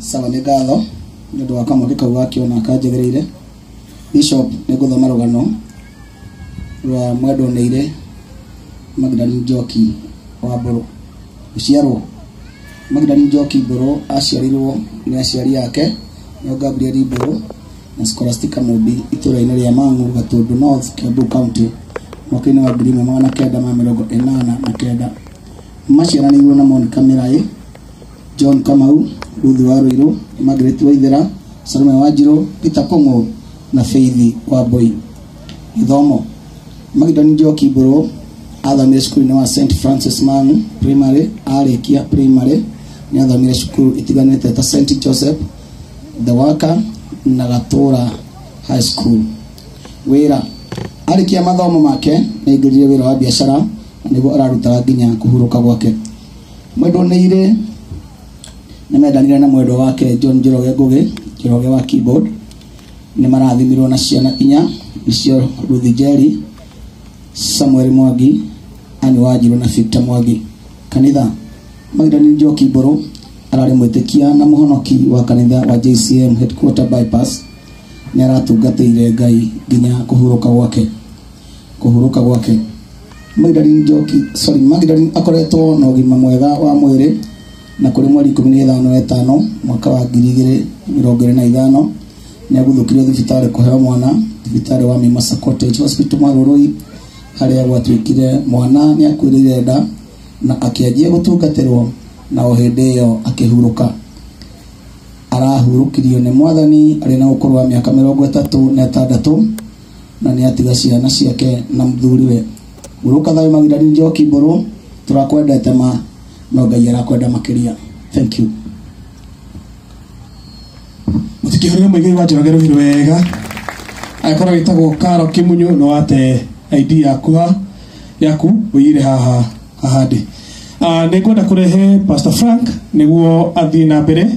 Sawa, nĩ ngatho nĩ ũndũ wa kamweke kau gakĩona kanjagĩrĩire. Bishop, nĩ ngũthoma rũgano rwa mwendwo nĩire Magdalene Njoki wa Mbũrũ. Gũciarwo Magdalene Njoki Mbũrũ aciarirwo nĩ aciari ake nĩo Gabriel Mbũrũ na Scholastica Mũmbi itũũra-inĩ rĩa Mang'u, Gatũndũ North, Kiambu County, mwaka-inĩ wa 1989. Maciaranĩirwo na Monica Mĩraĩ, John Kamau, Ruth wa Ruiru, Margaret Waithera, Salome Wanjiru, Peter Kong'o na Faith Wambui. Gĩthomo. Magdalene Njoki Mbũrũ athomire cukuru-inĩ wa St Francis Mang'u Primary. Arĩkia primary nĩ athomire cukuru itiganĩte ta St Joseph the Worker na Gatũra High School. Wĩra. Arĩkia mathomo make nĩ aingĩrire wĩra wa biacara na nĩguo ararutaga nginya kũhurũka gwake. Mwendwo nĩire nĩ mendanire na mwendwa wake John Njoroge Ngũgĩ, Njoroge wa keyboard. Nĩ marathimirwo na ciana inya, nĩcio Ruth Njeri, Samuel Mwangi, Anne Wanjiru na Victor Mwangi. Kanitha. Magdalene Njoki Mbũrũ ararĩ mwĩtĩkia na mũhonoki wa kanitha wa JCM Headquarter Bypass. Nĩ aratungatĩire Ngai nginya kũhurũka gwake. Kũhurũka gwake. Magdalene Njoki, sorry, Magdalene akoretwo na ũgima mwega wa mwĩrĩ na kũrĩ mweri 15 mwaka wa 2025 nĩ aguthũkirio thibitarĩ kũheo mwana thibitarĩ wa Mimosa Cottage Hospital Marurui, harĩa gwatuĩkire mwana nĩ akuĩrĩire nda na akĩanjia gũtungatĩrwo, na o hĩndĩ ĩyo akĩhurũka. Arahurũkirio nĩ Mwathani arĩ na ũkũrũ wa mĩaka 36 na nĩ atiga ciana ciake na mũthuriwe. Hurũka thayũ Magdalene Njoki Mbũrũ, tũrakwendete ma no Ngai arakwenda makĩria. Thank you. Mũtikĩhũrĩre mũigĩri wa Njoroge rũhĩ wega. Angĩkorwo wĩtagwo Karo Kĩmunyu, no wate ID yaku ha yaku ũiyĩre haha haha ndĩ. Nĩ ngwenda kũrehe Pastor Frank nĩguo athiĩ na mbere.